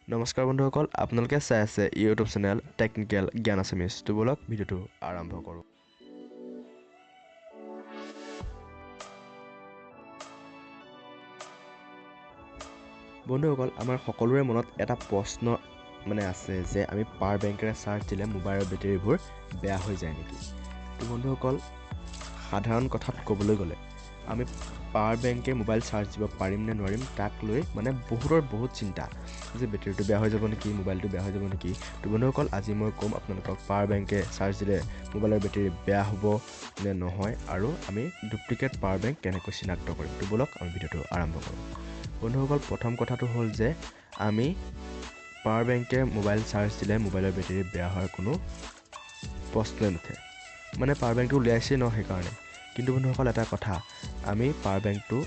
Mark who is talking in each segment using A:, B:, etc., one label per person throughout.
A: নমস্কাৰ বন্ধুসকল, আপোনালোকে চাই আছে ইউটিউব চেনেল টেকনিকেল জ্ঞান আছামিজ। তো ব'লক ভিডিঅ'টো আৰম্ভ কৰোঁ। বন্ধুসকল, আমাৰ সকলোৰে মনত এটা প্ৰশ্ন মানে আছে যে আমি পাৱাৰ বেংকেৰে চাৰ্জ দিলে মোবাইলৰ বেটেৰীবোৰ বেয়া হৈ যায় নেকি। তো বন্ধুসকল, সাধাৰণ কথাত ক'বলৈ গ'লে আমি পাৱাৰ বেংকে মোবাইল চাৰ্জ দিব পাৰিম নে নোৱাৰিম তাক লৈ মানে বহুতৰ বহুত চিন্তা যে বেটেৰীটো বেয়া হৈ যাব নেকি, মোবাইলটো বেয়া হৈ যাব নেকি। তো বন্ধুসকল, আজি মই ক'ম আপোনালোকক পাৱাৰ বেংকে চাৰ্জ দিলে মোবাইলৰ বেটেৰী বেয়া হ'ব নে নহয় আৰু আমি ডুপ্লিকেট পাৱাৰ বেংক কেনেকৈ চিনাক্ত কৰিম। তো ব'লক আমি ভিডিঅ'টো আৰম্ভ কৰোঁ। বন্ধুসকল, প্ৰথম কথাটো হ'ল যে আমি পাৱাৰ বেংকে মোবাইল চাৰ্জ দিলে মোবাইলৰ বেটেৰী বেয়া হোৱাৰ কোনো প্ৰশ্নই নুঠে, মানে পাৱাৰ বেংকটো উলিয়াইছেই ন সেইকাৰণে। কিন্তু বন্ধুসকল, এটা কথা, আমি পাৱাৰ বেংকটো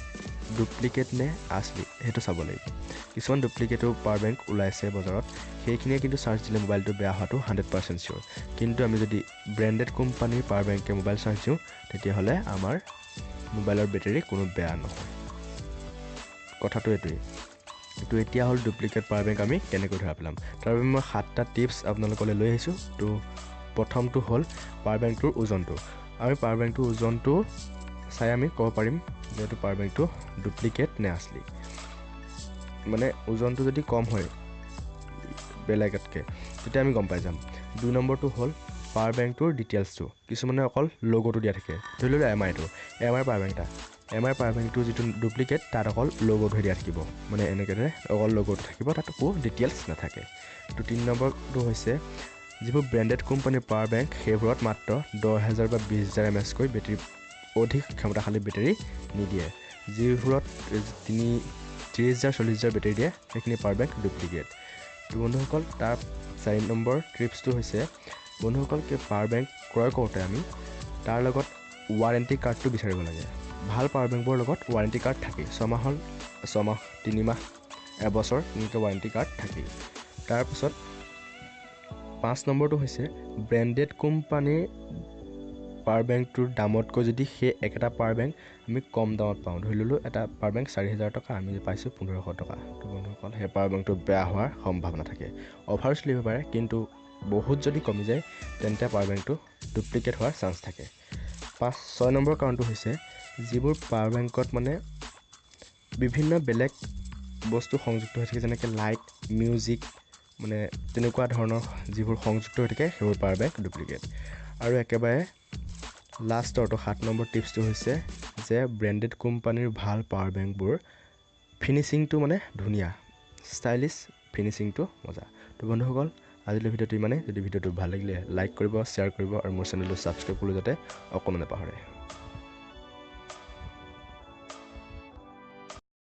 A: ডুপ্লিকেট নে আচলি সেইটো চাব লাগিব। কিছুমান ডুপ্লিকেটো পাৱাৰ বেংক ওলাইছে বজাৰত, সেইখিনিয়ে কিন্তু চাৰ্জ দিলে মোবাইলটো বেয়া হোৱাটো 100% চিয়'ৰ। কিন্তু আমি যদি ব্ৰেণ্ডেড কোম্পানীৰ পাৱাৰ বেংকে মোবাইল চাৰ্জ দিওঁ তেতিয়াহ'লে আমাৰ মোবাইলৰ বেটেৰী কোনো বেয়া নহয়। কথাটো এইটোৱেই। তো এতিয়া হ'ল ডুপ্লিকেট পাৱাৰ বেংক আমি কেনেকৈ ধৰা পেলাম, তাৰ বাবে মই 7টা টিপছ আপোনালোকলৈ লৈ আহিছোঁ। তো প্ৰথমটো হ'ল পাৱাৰ বেংকটোৰ ওজনটো। আমি পাৱাৰ বেংকটোৰ ওজনটো চাই আমি ক'ব পাৰিম যে এইটো পাৱাৰ বেংকটো ডুপ্লিকেট নে আচলি। মানে ওজনটো যদি কম হয় বেলেগতকৈ তেতিয়া আমি গম পাই যাম। 2 নম্বৰটো হ'ল পাৱাৰ বেংকটোৰ ডিটেইলছটো। কিছুমানে অকল লগ'টো দিয়া থাকে, ধৰি ললোঁ এম আইটো, এম আইৰ পাৱাৰ বেংক এটা, এম আইৰ পাৱাৰ বেংকটো যিটো ডুপ্লিকেট তাত অকল লগ'টোহে দিয়া থাকিব, মানে এনেকৈ অকল লগ'টো থাকিব, তাত একো ডিটেইলছ নাথাকে। তো 3 নম্বৰটো হৈছে যিবোৰ ব্ৰেণ্ডেড কোম্পানীৰ পাৱাৰ বেংক সেইবোৰত মাত্ৰ 10,000 বা 20,000 এম এছকৈ বেটেৰী, অধিক ক্ষমতাশালী বেটেৰী নিদিয়ে। যিবোৰত 30,000 40,000 বেটেৰী দিয়ে সেইখিনি পাৱাৰ বেংক ডুপ্লিকেট। তো বন্ধুসকল, তাৰ 4 নম্বৰ টিপছটো হৈছে বন্ধুসকল, পাৱাৰ বেংক ক্ৰয় কৰোঁতে আমি তাৰ লগত ৱাৰেণ্টি কাৰ্ডটো বিচাৰিব লাগে। ভাল পাৱাৰ বেংকবোৰৰ লগত ৱাৰেণ্টি কাৰ্ড থাকেই, 6মাহ, 3 মাহ, এবছৰ এনেকৈ ৱাৰেণ্টি কাৰ্ড থাকেই। তাৰপিছত 5 নম্বৰটো হৈছে ব্ৰেণ্ডেড কোম্পানীৰ পাৱাৰ বেংকটোৰ দামতকৈ যদি সেই একেটা পাৱাৰ বেংক আমি কম দামত পাওঁ, ধৰি ল'লোঁ এটা পাৱাৰ বেংক 4,000 টকা, আমি পাইছোঁ 1,500 টকা। তো বন্ধুসকল, সেই পাৱাৰ বেংকটো বেয়া হোৱাৰ সম্ভাৱনা থাকে। অফাৰ চলিব পাৰে, কিন্তু বহুত যদি কমি যায় তেন্তে পাৱাৰ বেংকটো ডুপ্লিকেট হোৱাৰ চান্স থাকে। 6 নম্বৰ কাৰণটো হৈছে যিবোৰ পাৱাৰ বেংকত মানে বিভিন্ন বেলেগ বস্তু সংযুক্ত হৈ থাকে, যেনেকৈ লাইট, মিউজিক, মানে তেনেকুৱা ধৰণৰ যিবোৰ সংযুক্ত হৈ থাকে সেইবোৰ পাৱাৰ বেংক ডুপ্লিকেট। আৰু একেবাৰে লাষ্টৰটো 7 নম্বৰ টিপছটো হৈছে যে ব্ৰেণ্ডেড কোম্পানীৰ ভাল পাৱাৰ বেংকবোৰ ফিনিচিংটো মানে ধুনীয়া, ষ্টাইলিছ, ফিনিচিংটো মজা। তো বন্ধুসকল, আজিলৈ ভিডিঅ'টো ইমানেই। যদি ভিডিঅ'টো ভাল লাগিলে লাইক কৰিব, শ্বেয়াৰ কৰিব আৰু মোৰ চেনেলটো ছাবস্ক্ৰাইব কৰিবলৈ যাতে অকণো নাপাহৰে।